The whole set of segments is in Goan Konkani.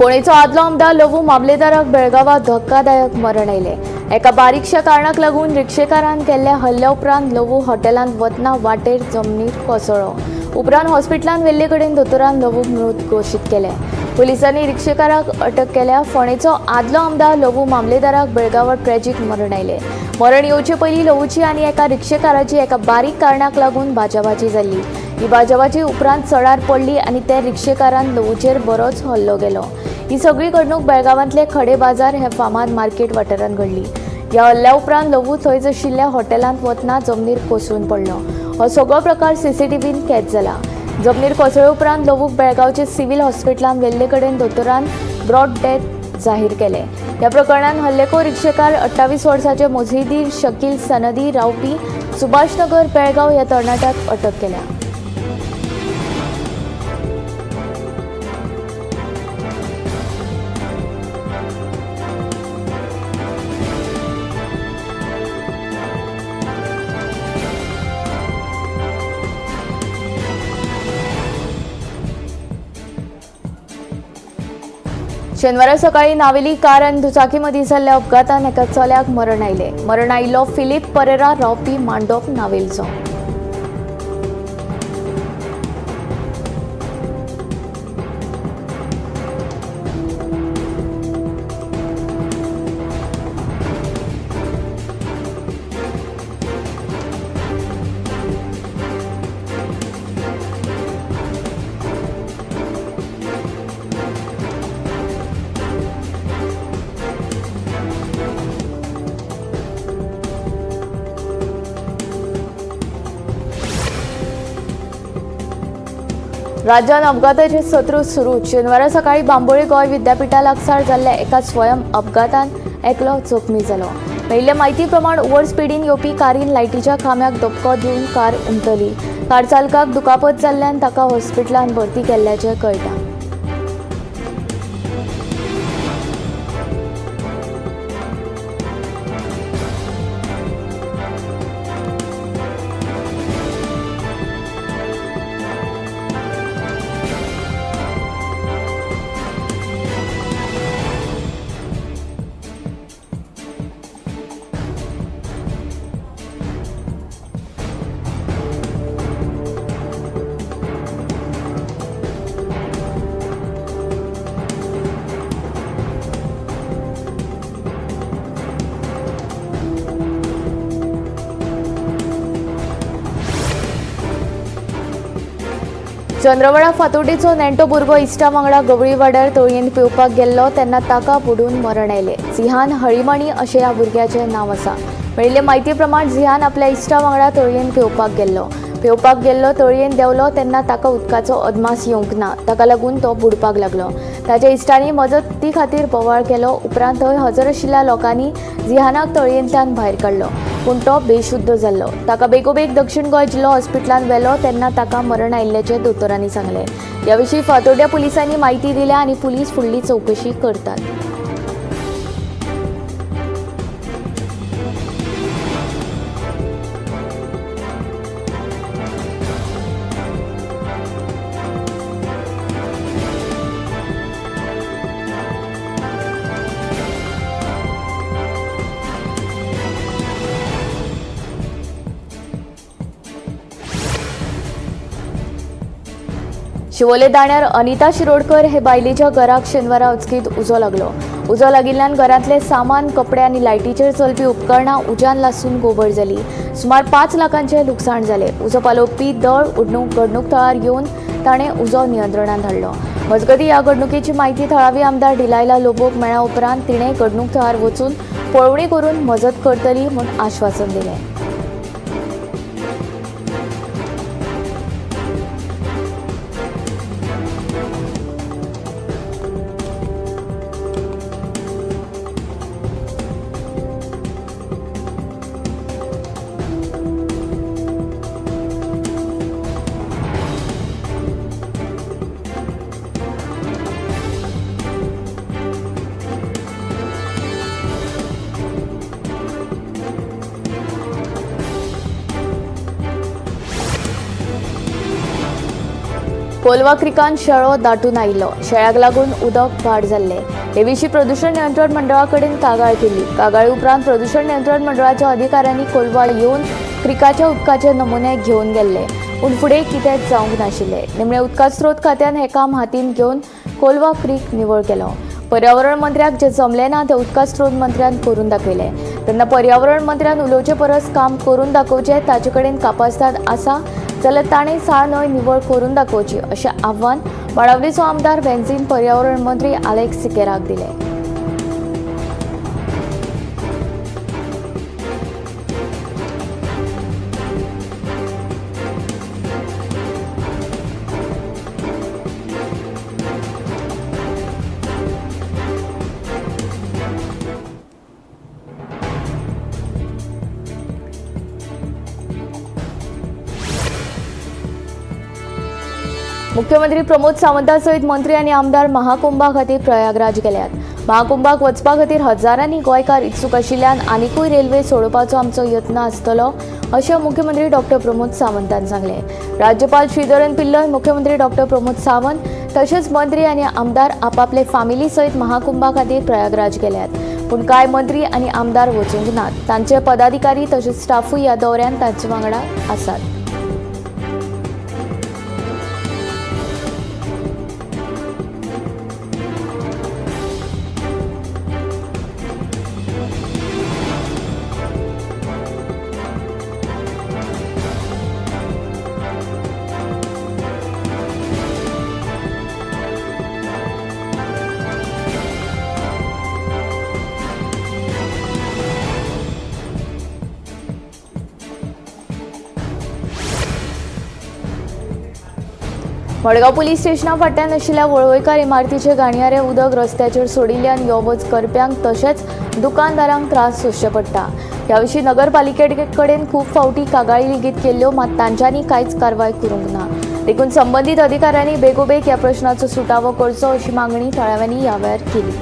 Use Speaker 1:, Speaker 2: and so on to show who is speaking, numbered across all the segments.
Speaker 1: फोंडेचो आदलो आमदार लवू मामलेदाराक बेळगांवां धक्कादायक मरण आयलें. एका बारीकशा कारणाक लागून रिक्षेकारान केल्ल्या हल्ल्या उपरांत लवू हॉटेलांत वतना वाटेर जमनीर कोसळ्ळो. उपरांत हॉस्पिटलांत व्हेल्ले कडेन दोतोरान लवूक मृत घोशीत केलें. पुलिसांनी रिक्षेकाराक अटक केल्या. फोंडेचो आदलो आमदार लवू मामलेदाराक बेळगांवां ट्रॅजीक मरण आयलें. मरण येवचे पयलीं लवूची आनी एका रिक्षेकाराची एका बारीक कारणाक लागून बाजाबाजी जाल्ली. ही बाजाबाजी उपरांत चडार पडली आनी त्या रिक्षेकारान लवूचेर बरोच हल्लो केलो. ही सगळी घडणूक बेळगांवांतले खडे बाजार हे फामाद मार्केट वाठारांत घडली. ह्या हल्ल्या उपरांत लवू थंयच आशिल्ल्या हॉटेलांत वतना जमनीर कोसळून पडलो. हो सगळो प्रकार सीसीटीव्हीन कैद जाला. जमनीर कोसळ्ळे उपरांत लवूक बेळगांवचे सिव्हिल हॉस्पिटलांत व्हेल्ले कडेन दोतोरान ब्रॉड डेथ जाहीर केले. ह्या प्रकरणात हल्लेखोर रिक्षेकार 28 वर्साचे मोझीदीर शकील सनदी रावपी सुभाषनगर बेळगांव ह्या तरणाट्याक अटक केल्या. शेनवारा सकाळी नावेली कार आनी दुचाकी मदीं जाल्ल्या अपघातान एका चल्याक मरण आयलें. मरण आयिल्लो फिलीप परेरा रावपी मांडोप नावेलचो. राज्यात अपघाताचे सत्र सुरू. शेनवारा सकाळी बांबोळी गोंय विद्यापीठा लागसार जाल्ल्या एका स्वयं अपघातान एकलो जखमी जालो. मेळिल्ले म्हायती प्रमाण ओव्हर स्पिडीन येवपी कारीन लायटीच्या खांब्याक धपको दिवन कार उमटली. कार चालकाक दुखापत जाल्ल्यान ताका हॉस्पिटलांत भरती केल्ल्याचें कळटा. चंद्रवाडा फातोर्डेचो नेण्टो भुरगो इश्टा वांगडा गवळी वाड्यार तळयेंत पेंवपाक गेल्लो तेन्ना ताका बुडून मरण आयलें. झिहान हळीमणी अशें ह्या भुरग्याचें नांव आसा. मेळिल्ले म्हायती प्रमाण झिहान आपल्या इश्टा वांगडा तळयेंत पेंवपाक गेल्लो. पेंवपाक गेल्लो तळयेंत देंवलो तेन्ना ताका उदकाचो अदमास येवंक ना. ताका लागून तो बुडपाक लागलो. ताच्या इश्टांनी मजती खातीर बोवाळ केलो. उपरांत थंय हजर आशिल्ल्या लोकांनी झिहानाक तळयेंतल्यान भायर काडलो, पूण तो बेशुद्ध जाल्लो. ताका बेगोबेग दक्षिण गोंय जिल्लो हॉस्पिटलांत व्हेलो तेन्ना ताका मरण आयिल्ल्याचें दोतोरांनी सांगलें. ह्या विशीं फातोड्ड्या पुलिसांनी म्हायती दिल्या आनी पुलीस फुडली चवकशी करतात. शिवोले दाण्यार अनिता शिरोडकर हे बायलेच्या घराक शेनवारा अचकीत उजो लागलो. उजो लागिल्ल्यान घरांतले सामान, कपडे आनी लायटीचेर चलपी उपकरणां उज्यान लासून गोबर जाली. सुमार 5 लाखांचें लुकसाण जालें. उजो पालोवपी दळ घडणूक थळार येवन ताणें उजो नियंत्रणांत हाडलो. मजगतीं ह्या घडणुकेची म्हायती थळावी आमदार डिलायला लोबोक मेळ्ळ्या उपरांत तिणें घडणूक थळार वचून पळोवणी करून मजत करतली म्हूण आश्वासन दिलें. कोलवा क्रिकान शेळो दाटून आयिल्लो. शेळ्याक लागून उदक वाड जाल्लें. हे विशीं प्रदूषण नियंत्रण मंडळा कडेन कागाळ केली. कागाळी उपरांत प्रदूषण नियंत्रण मंडळाच्या अधिकाऱ्यांनी कोलवा येवन क्रिकाच्या उदकाचे नमुने घेवन गेल्ले, पूण फुडें कितेंच जावंक नाशिल्लें. निमणें उदका स्रोत खात्यान हें काम हातीन घेवन कोलवा क्रीक निवळ केलो. पर्यावरण मंत्र्याक जें जमलें ना तें उदका स्रोत मंत्र्यान करून दाखयलें. तेन्ना पर्यावरण मंत्र्यान उलोवचे परस काम करून दाखोवचें. ताचे कडेन कापास्ताद आसा जाल्यार ताणें साळ न्हंय निवळ करून दाखोवची अशें आव्हान बाणावलीचो आमदार वेन्झीन पर्यावरण मंत्री आलेक्स सिकेराक दिलें. मुख्यमंत्री प्रमोद सावंता सयत मंत्री आनी आमदार महाकुंभा खातीर प्रयागराज गेल्यात. महाकुंभाक वचपा खातीर हजारांनी गोंयकार इत्सूक आशिल्ल्यान आनिकूय रेल्वे सोडोवपाचो आमचो यत्न आसतलो अशें मुख्यमंत्री डॉक्टर प्रमोद सावंतान सांगलें. राज्यपाल श्रीधरन पिल्लय, मुख्यमंत्री डॉक्टर प्रमोद सावंत तशेंच मंत्री आनी आमदार आपापले फामिली सयत महाकुंभा खातीर प्रयागराज गेल्यात. पूण कांय मंत्री आनी आमदार वचूंक नात. तांचे पदाधिकारी तशेंच स्टाफूय ह्या दौऱ्यान तांचे वांगडा आसात. मडगांव पुलीस स्टेशना फाटल्यान आशिल्ल्या वळवयकार इमारतीचे घाणयारे उदक रस्त्याचेर सोडिल्ल्यान यो वच करप्यांक तशेंच दुकानदारांक त्रास सोंसचे पडटा. ह्या विशीं नगरपालिके कडेन खूब फावटी कागाळी लेगीत केल्ल्यो, मात तांच्यांनी कांयच कारवाय करूंक ना. देखून संबंदीत अधिकाऱ्यांनी बेगोबेग ह्या प्रश्नाचो सुटावो करचो अशी मागणी थळाव्यांनी ह्या वेळार केली.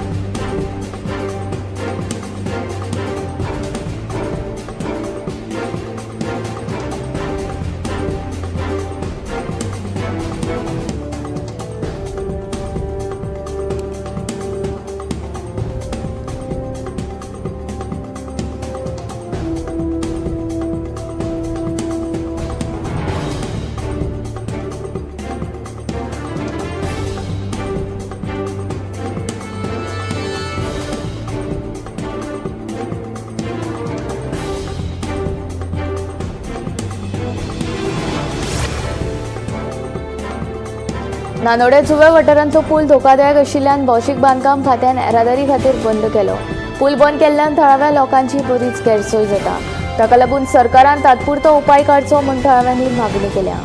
Speaker 1: नानोड्या जुव्या वाठारांतलो पूल धोकादायक आशिल्ल्यान भौशीक बांदकाम खात्यान येरादारी खातीर बंद केलो. पूल बंद केल्ल्यान थळाव्या लोकांची बरीच गैरसोय जाता. ताका लागून सरकारान तात्पुरतो उपाय काडचो म्हूण थळाव्यांनी मागणी केल्या.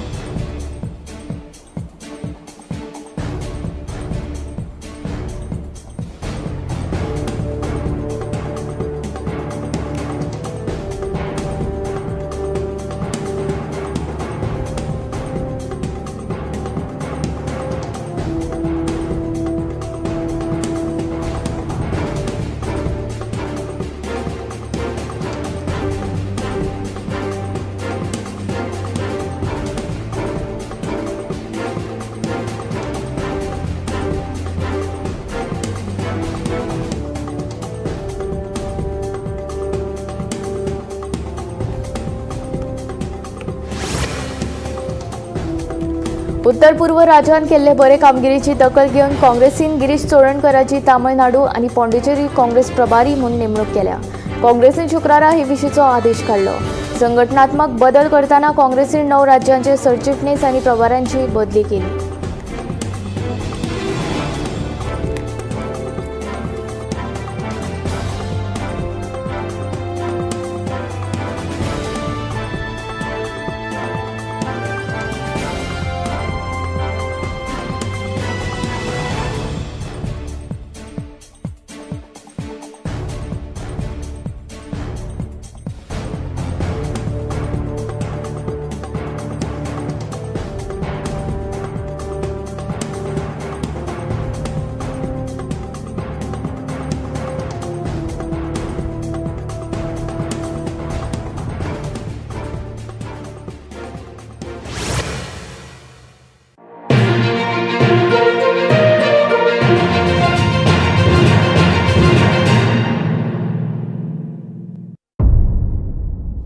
Speaker 1: उत्तर पूर्व राज्यान केल्ले बरे कामगिरीची दखल घेवन काँग्रेसीन गिरीश चोडणकराची तामिळनाडू आनी पॉंडिचेरी काँग्रेस प्रभारी म्हूण नेमणूक केल्या. काँग्रेसीन शुक्रारा हे विशींचो आदेश काडलो. संघटनात्मक बदल करतना काँग्रेसीन 9 राज्यांचे सरचिटणीस आनी प्रभाऱ्यांची बदली केली.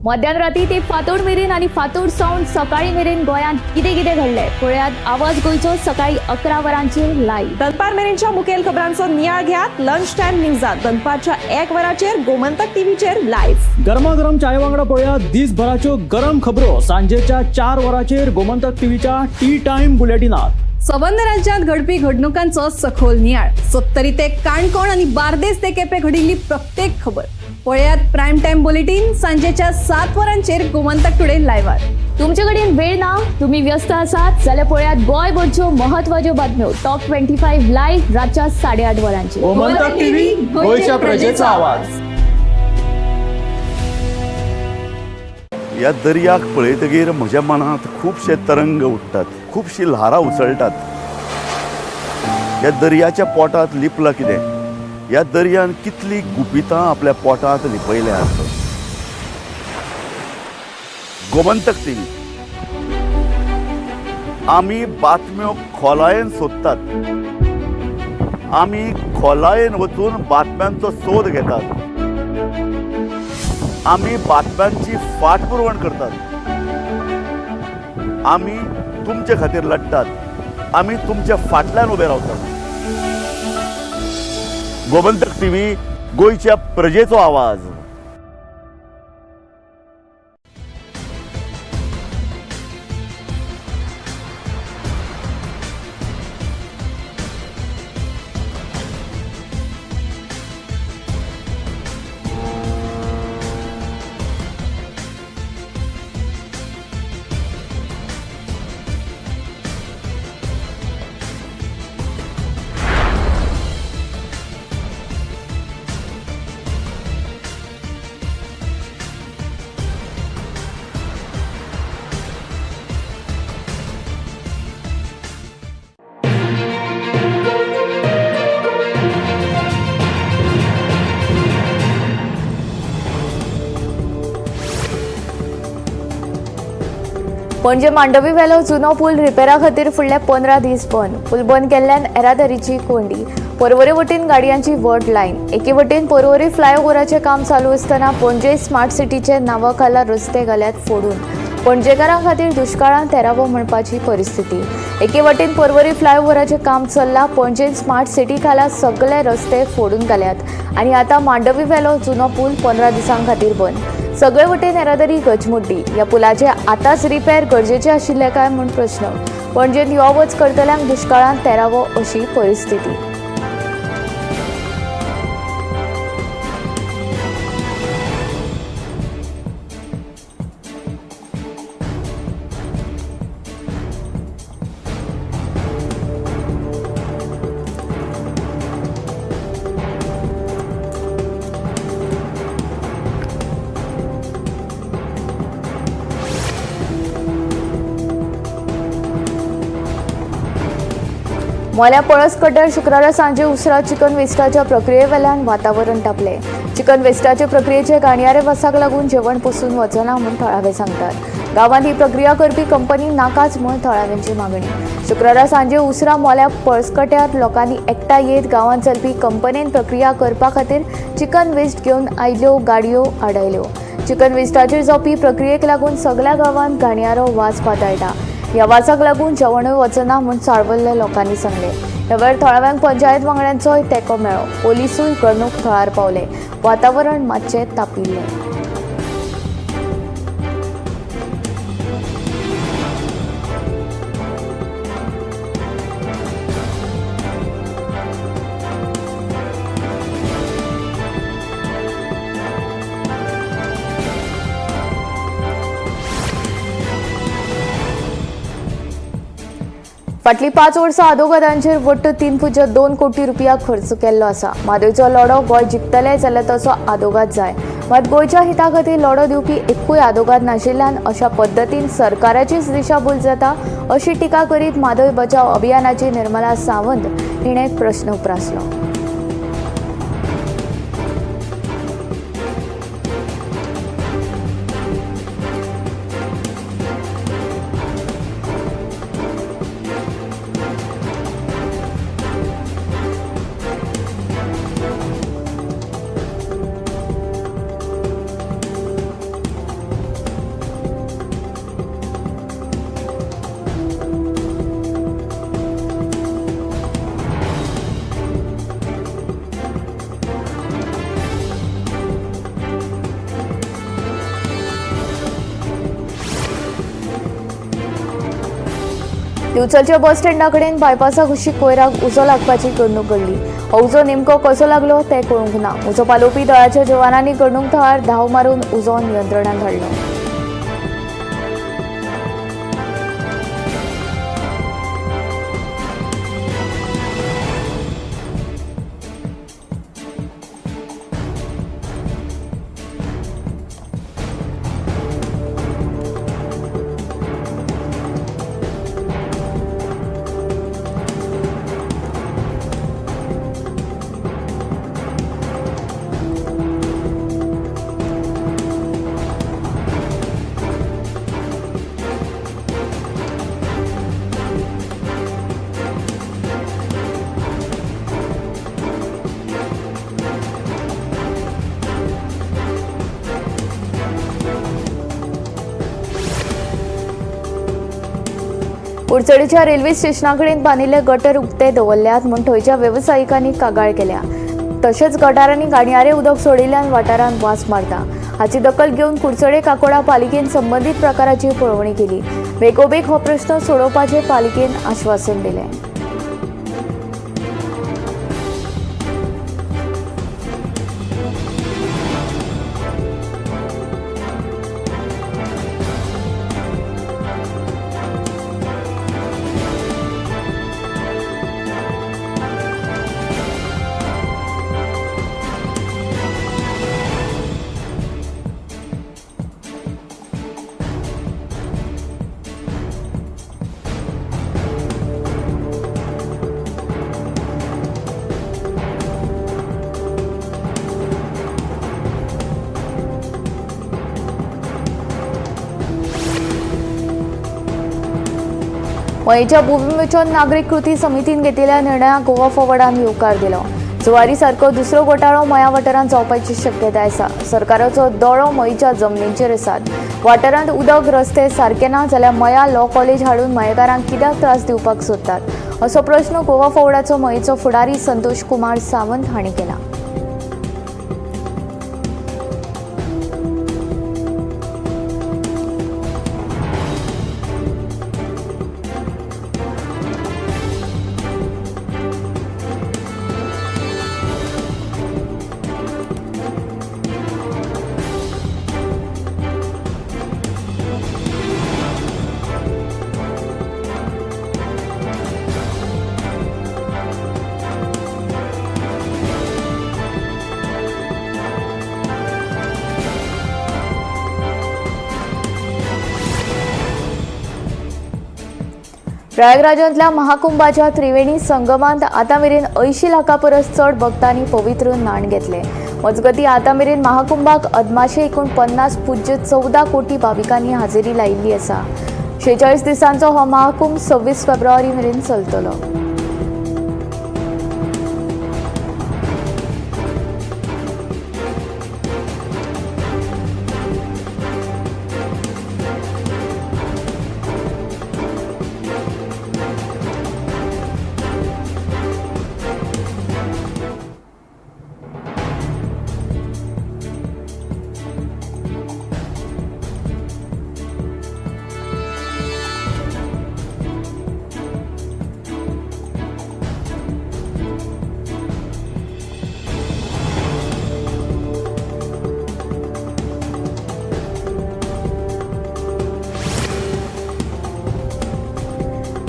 Speaker 1: मध्यान राती ते फांतोड मेरेन आनी फांतोड सावन सकाळी मेरेन गोंयांत कितें कितें घडलें पळयात आवाज गोंयचो सकाळी 11 वरांचेर लायव्ह.
Speaker 2: दनपार मेरेनच्या मुखेल खबरांचो नियाळ घेयात लंच टायम न्यूजात दनपारच्या 1 वराचेर गोमंतक टीव्हीचेर लायव्ह.
Speaker 3: गरमागरम चाये वांगडा पळया दिसभराच्यो गरम खबरो सांजेच्या 4 वरांचेर गोमंतक टीव्हीच्या टी टायम बुलेटिनात.
Speaker 4: सबंद राज्यात घडपी घडणुकांचो सखोल नियाळ, सत्तरी ते काणकोण आणि बार्देस ते केपे घडिल्ली प्रत्येक खबर पळयात प्राईम टाइम बुलेटिन सांजेच्या 7 वरांचेर गोमंतक टुडे लायव्हार.
Speaker 1: तुमचे कडेन वेळ ना, तुम्ही व्यस्त आसात जाल्यार पळयात गोंयभरच्यो महत्वाच्यो बातम्यो टॉप 25 लायव्ह रातच्या 8:30 वरांचेर.
Speaker 3: गोमंतक टीव्ही, गोंयच्या प्रजेचा आवाज.
Speaker 5: ह्या दर्याक पळयतगीर म्हज्या मनांत खुबशे तरंग उठ्ठात, खुबशीं ल्हारां उसळटात. ह्या दर्याच्या पोटांत लिपलां कितें? ह्या दर्यान कितलीं गुपितां आपल्या पोटांत लिपयल्यांत? गोमंतक टीव्ही, आमी बातम्यो खोलायेन सोदतात, आमी खोलायेन वचून बातम्यांचो सोद घेतात, आमी बातम्यांची फाटपुरवण करतात, आमी तुमचे खातीर लढटात, आमी तुमच्या फाटल्यान उबे रावतात. गोमंतक टीव्ही, गोंयच्या प्रजेचो आवाज.
Speaker 1: पणजे मांडवी वेलो जुनो पूल रिपेरा खातीर फुडले 15 दीस बंद. पूल बंद केल्ल्यान येरादारीची कोंडी. पर्वरे वटेन गाडयांची व्हड लायन. एके वटेन पर्वरी फ्लायओव्हराचें काम चालू आसतना पणजे स्मार्ट सिटीचे नांवा खाला रस्ते घाल्यात फोडून. पणजेकारां खातीर दुश्काळांत तेरावो म्हणपाची परिस्थिती. एके वटेन पर्वरी फ्लायओव्हराचें काम चल्लां, पणजेन स्मार्ट सिटी खाला सगळे रस्ते फोडून घाल्यात आनी आतां मांडवी वेलो जुनो पूल 15 दिसां खातीर बंद. सगळे वटेन येरादारी गजमुड्डी. ह्या पुलाचे आतांच रिपेर गरजेचे आशिल्ले काय म्हूण प्रश्न. पणजेंत यो वच करतल्यांक दुश्काळांत तेरावो अशी परिस्थिती. मोल्या पळसकट्यार शुक्रारा सांजे उसरां चिकन वेस्टाच्या प्रक्रियेवेल्यान वातावरण तापलें. चिकन वेस्टाचे प्रक्रियेचे घाणयारे वासाक लागून जेवण पसून वचना म्हूण थळावे सांगतात. गांवांत ही प्रक्रिया करपी कंपनी नाकाच म्हूण थळाव्यांची मागणी. शुक्रारा सांजे उसरां मोल्या पळसकट्यार लोकांनी एकठांय येत गांवांत चलपी कंपनीन प्रक्रिया करपा खातीर चिकन वेस्ट घेवन आयल्यो गाडयो आडायल्यो. चिकन वेस्टाचेर जावपी प्रक्रियेक लागून सगल्या गांवांत घाणयारो वास पातळटा. ह्या वासाक लागून जेवणूय वचना म्हूण चाळवल्ल्या लोकांनी सांगलें. ह्या वेळार थळाव्यांक पंचायत वांगड्यांचोय तेंको मेळ्ळो. पोलिसूय घडणूक थळार पावले. वातावरण मातशें तापिल्लें. फाटलीं 5 वर्सां आदोगादांचेर वट्ट 3.2 कोटी रुपया खर्च केल्लो आसा. म्हादयचो लढो गोंय जिखतलें जाल्यार तसो आदोगाद जाय. मात गोंयच्या हिता खातीर लढो दिवपी एकूय आदोगाद नाशिल्ल्यान अशा पद्दतीन सरकाराचीच दिशाभूल जाता अशी टिका करीत म्हादय बचाव अभियानाची निर्मला सावंत हिणें प्रस्न उप्रासलो. दिवचलच्या बस स्टँडा कडेन बायपासा कुशीक कोयराक उजो लागपाची घडणूक घडली. हो उजो नेमको कसो लागलो तें कळूंक ना. उजो पालोवपी दळाच्या जवानांनी घडणूक थळार धांव मारून उजो नियंत्रणात हाडलो. कुडचडीच्या रेल्वे स्टेशना कडेन बांदिल्ले गटर उक्ते दवरल्यात म्हूण थंयच्या वेवसायिकांनी कागाळ केल्या. तशेंच गटारांनी घाणयारें उदक सोडिल्ल्यान वाठारांत वास मारता. हाची दखल घेवन कुडचडे काकोडा पालिकेन संबंदीत प्रकाराची पळोवणी केली. बेगोबेग हो प्रश्न सोडोवपाचें पालिकेन आश्वासन दिलें. मयेच्या भूविमोचन नागरीक कृती समितीन घेतिल्ल्या निर्णयाक गोवा फॉरवर्डान येवकार दिलो. जुवारी सारको दुसरो घोटाळो मया वाठारांत जावपाची शक्यताय आसा. सरकाराचो दोळो मयेच्या जमनींचेर आसात. वाठारांत उदक रस्ते सारके ना जाल्यार मया लॉ कॉलेज हाडून मयेकारांक कित्याक त्रास दिवपाक सोदतात असो प्रश्न गोवा फॉरवर्डाचो मयेचो फुडारी संतोष कुमार सावंत हांणी केला. प्रयागराजांतल्या महाकुंभाच्या त्रिवेणी संगमांत आतां मेरेन 80 लाखां परस चड भक्तांनी पवित्र न्हाण घेतले. मजगतीं आतां मेरेन महाकुंभाक अदमाशे एकूण 50.14 कोटी भाविकांनी हाजेरी लायिल्ली आसा. 46 दिसांचो हो महाकुंभ 26 फेब्रुवारी मेरेन चलतलो.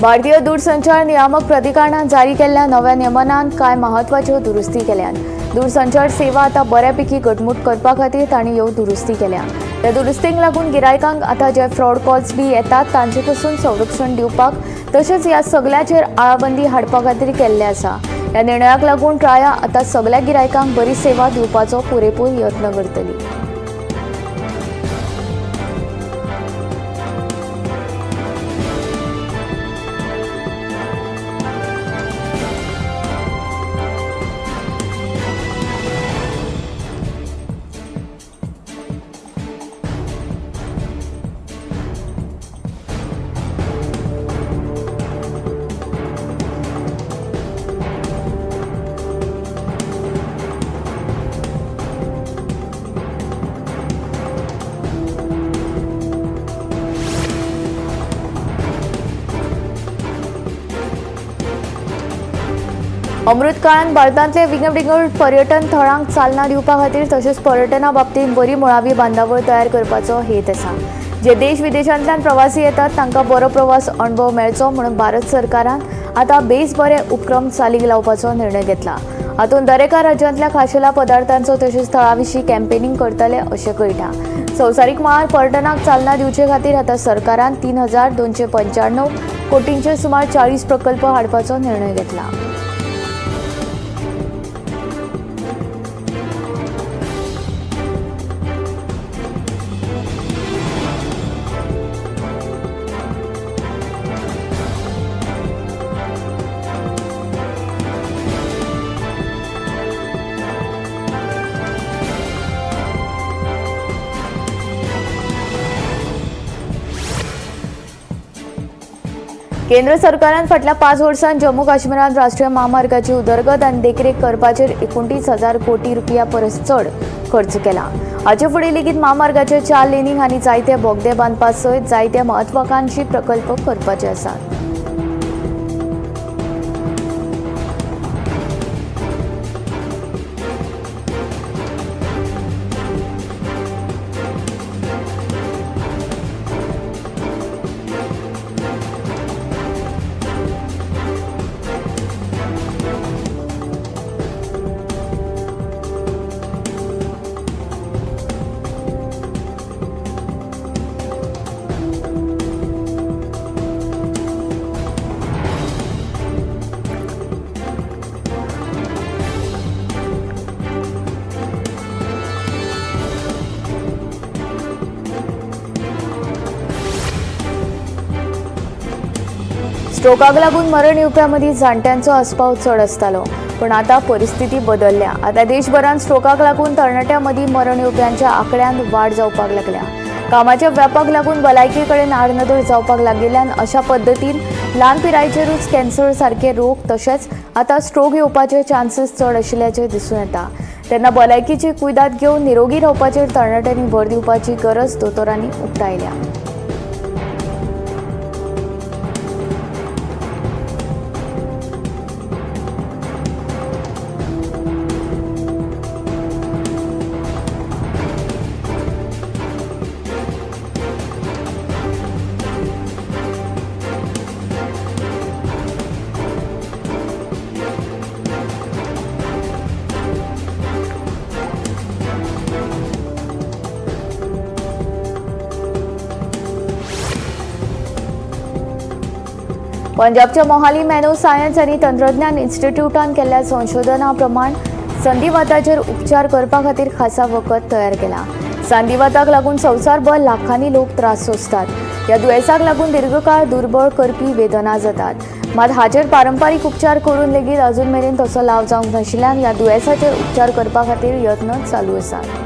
Speaker 1: भारतीय दूरसंचार नियामक प्राधिकरणान जारी केल्ल्या नव्या नियमनांत कांय म्हत्वाच्यो दुरुस्ती केल्यात. दूरसंचार सेवा आतां बऱ्यापैकी घटमूट करपा खातीर तांणी ह्यो दुरुस्ती केल्या. ह्या दुरुस्तींक लागून गिरायकांक आतां जे फ्रॉड कॉल्स बी येतात तांचे पसून संरक्षण दिवपाक तशेंच ह्या सगळ्याचेर आळाबंदी हाडपा खातीर केल्लें आसा. ह्या निर्णयाक लागून ट्राया आतां सगळ्या गिरायकांक बरी सेवा दिवपाचो पुरेपूर यत्न करतली. अमृत काळांत भारतांतले विंगड विंगड पर्यटन थळांक चालना दिवपा खातीर तशेंच पर्यटना बाबतींत बरी मुळावी बांदावळ तयार करपाचो हेत आसा. जे देश विदेशांतल्यान प्रवासी येतात तांकां बरो प्रवास अणभव मेळचो म्हणून भारत सरकारान आतां बेस बरे उपक्रम चालीक लावपाचो निर्णय घेतला. हातूंत दरेका राज्यांतल्या खाशेल्या पदार्थांचो तशेंच थळा विशीं कॅम्पेनिंग करतले अशें कळटा. संवसारीक मळार पर्यटनाक चालना दिवचे खातीर आतां सरकारान 3295 कोटींचे सुमार 40 प्रकल्प हाडपाचो निर्णय घेतला. केंद्र सरकारान फाटल्या 5 वर्सांत जम्मू काश्मीरांत राष्ट्रीय म्हामार्गाची उदरगत आनी देखरेख करपाचेर 29,000 कोटी रुपया परस चड खर्च केला. हाचे फुडें लेगीत म्हामार्गाचे 4 लेनींग आनी जायते बोगदे बांदपा सयत जायते म्हत्वाकांक्षी प्रकल्प करपाचे आसात. स्ट्रोकाक लागून मरण येवप्या मदीं जाणट्यांचो आस्पाव चड आसतालो, पूण आतां परिस्थिती बदलल्या. आतां देशभरांत स्ट्रोकाक लागून तरणाट्यां मदीं मरण येवप्यांच्या आंकड्यांत वाड जावपाक लागल्या. कामाच्या व्यापाक लागून भलायकी कडेन आडनदर जावपाक लागिल्ल्यान अशा पद्दतीन ल्हान पिरायेचेरूच कॅन्सर सारके रोग तशेंच आतां स्ट्रोक येवपाचे चान्सीस चड आशिल्ल्याचें दिसून येता. तेन्ना भलायकीची कुयदाद घेवन निरोगी रावपाचेर तरणाट्यांनी भर दिवपाची गरज दोतोरांनी उक्तायल्या. पंजाबच्या मोहाली नॅनो सायन्स आनी तंत्रज्ञान इन्स्टिट्यूटान केल्ल्या संशोधना प्रमाण संधिवाताचेर उपचार करपा खातीर खासा वखद तयार केला. संधिवाताक लागून संवसारभर लाखांनी लोक त्रास सोंसतात. ह्या दुयेंसाक लागून दीर्घकाळ दुर्बळ करपी वेदना जातात. मात हाचेर पारंपारीक उपचार करून लेगीत अजून मेरेन तसो लाव जावंक नाशिल्ल्यान ह्या दुयेंसाचेर उपचार करपा खातीर यत्न चालू आसात.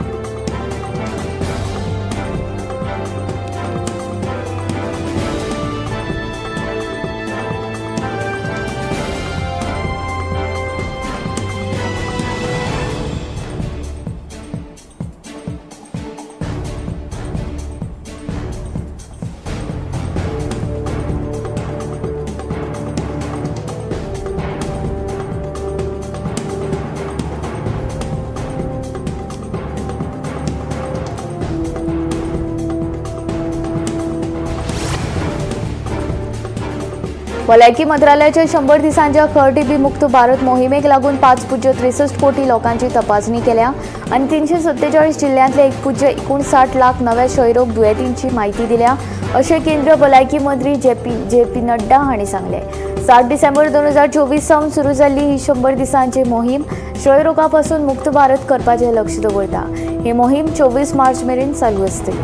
Speaker 1: भलायकी मंत्रालयाच्या 100 दिसांच्या खर टीबी मुक्त भारत मोहिमेक लागून 5.63 कोटी लोकांची तपासणी केल्या आनी 347 जिल्ल्यांतले 1.59 लाख नव्या क्षयरोग दुयेंतींची माहिती दिल्या अशें केंद्रीय भलायकी मंत्री जे पी नड्डा हांणी सांगलें. 7 डिसेंबर 2024 सावन सुरू जाल्ली ही 100 दिसांची मोहीम क्षयरोगा पासून मुक्त भारत करपाचें लक्ष दवरता. ही मोहीम 24 मार्च मेरेन चालू आसतली.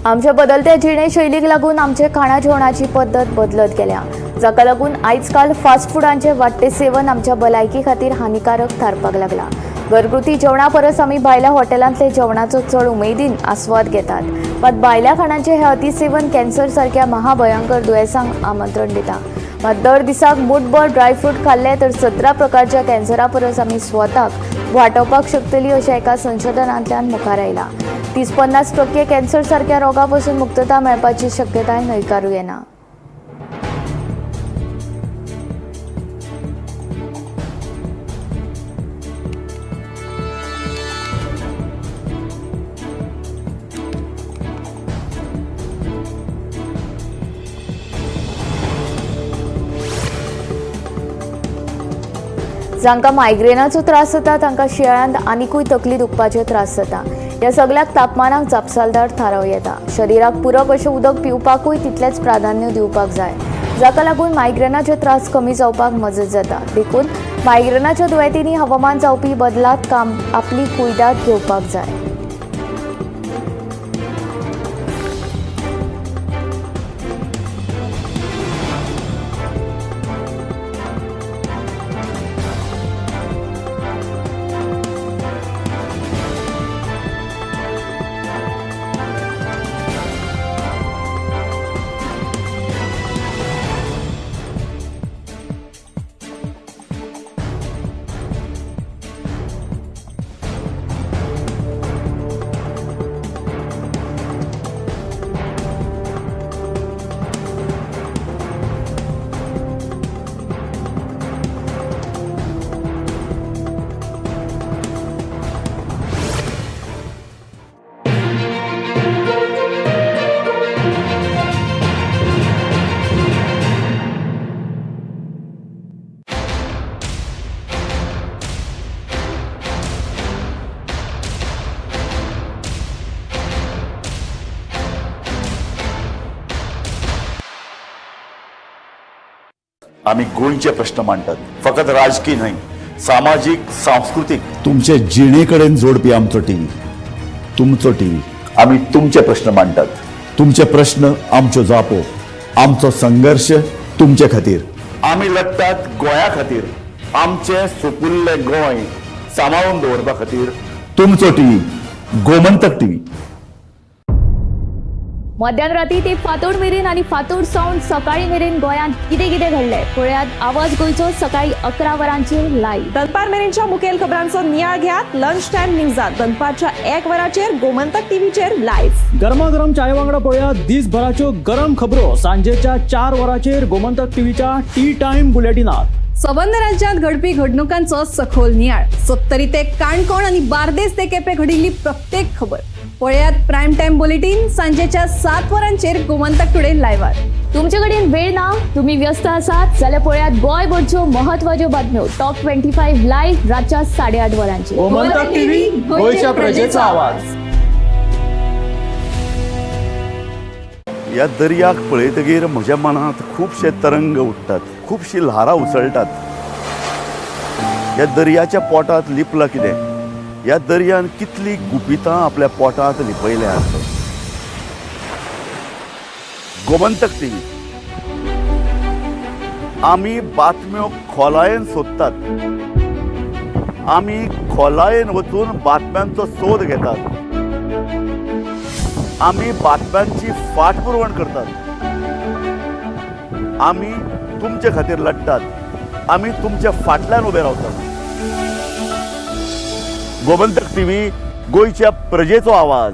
Speaker 1: आमच्या बदलत्या जिणेशैलीक लागून आमचे खाणा जेवणाची पद्दत बदलत गेल्या, जाका लागून आयज काल फास्ट फुडांचे वाडटे सेवन आमच्या भलायकी खातीर हानिकारक थारपाक लागला. घरगुती जेवणा परस आमी भायल्या हॉटेलांतले जेवणाचो चड उमेदीन आस्वाद घेतात. मात भायल्या खाणांचे हे अतिसेवन कॅन्सर सारक्या महाभयंकर दुयेंसांक आमंत्रण दिता. मात दर दिसाक मुठभर ड्रायफ्रूट खाल्ले तर 17 प्रकारच्या कॅन्सरा परस आमी स्वताक वाटोवपाक शकतली अशें एका संशोधनांतल्यान मुखार आयलां. 30-50% कॅन्सर सारक्या रोगा पसून मुक्तता मेळपाची शक्यताय न्हयकारूं येना. जांकां मायग्रेनाचो त्रास जाता तांकां शिंयाळ्यांत आनिकूय तकली दुखपाचे त्रास जाता. ह्या सगळ्याक तापमानाक जापसालदार थारावं येता. शरिराक पुरक अशें उदक पिवपाकूय तितलेंच प्राधान्य दिवपाक जाय, जाका लागून मायग्रेनाचे त्रास कमी जावपाक मजत जाता. देखून मायग्रेनाच्या दुयेंतींनी हवामान जावपी बदलात काम आपली कुयदाद घेवपाक जाय.
Speaker 5: आमी गोंयचे प्रश्न मांडटात, फकत राजकी न्हय, सामाजीक, सांस्कृतीक, तुमचे जिणे कडेन जोडपी आमचो टीव्ही, तुमचो टीव्ही. आमी तुमचे प्रश्न मांडटात, तुमचे प्रश्न आमच्यो जापो, आमचो संघर्श तुमचे खातीर. आमी लढटात गोंया खातीर, आमचें सुपुल्लें गोंय सांबाळून दवरपा खातीर. तुमचो टीव्ही, गोमंतक टीव्ही.
Speaker 1: मध्यान राती ते फांतोड मेरेन आनी फांतोड सावन सकाळी मेरेन गोंयांत कितें कितें घडलें पळयात आवाज गोंयचो सकाळी 11 वरांचेर लायव्ह.
Speaker 2: दनपार मेरेनच्या मुखेल खबरांचो नियाळ घेयात लंच टायम न्यूजात दनपारच्या 1 वराचेर गोमंतक टीव्हीचेर लायव्ह.
Speaker 3: गरमागरम चाये वांगडा पळोवया दिसभराच्यो गरम खबरो सांजेच्या 4 वरांचेर गोमंतक टीव्हीच्या टी टायम बुलेटिनात.
Speaker 4: सबंद राज्यांत घडपी घडणुकांचो सखोल नियाळ, सत्तरी ते काणकोण आनी बार्देस ते केपें घडिल्ली प्रत्येक खबर पळयात प्रायम टायम बुलेटीन सांजेच्या 7 वरांचेर गोमंतक टुडे लायव्हार.
Speaker 1: तुमचे कडेन वेळ ना, तुम्ही व्यस्त आसात जाल्यार पळयात गोंयभरच्यो महत्वाच्यो बातम्यो टॉप 25 लायव्ह रातच्या 8:30 वरांचेर.
Speaker 3: गोमंतक टीव्ही, गोंयच्या प्रजेचा आवाज.
Speaker 5: ह्या दर्याक पळयतगीर म्हज्या मनांत खुबशे तरंग उठ्ठात, खुबशी ल्हारां उसळटात. ह्या दर्याच्या पोटांत लिपलां कितें? ह्या दर्यान कितलीं गुपितां आपल्या पोटांत लिपयल्यांत? गोमंतक टीव्ही, आमी बातम्यो खोलायेन सोदतात, आमी खोलायेन वचून बातम्यांचो सोद घेतात, आमी बातम्यांची फाटपुरवण करतात, आमी तुमचे खातीर लढटात, आमी तुमच्या फाटल्यान उबे रावतात. गोमंतक टीव्ही, गोंयच्या प्रजेचो आवाज.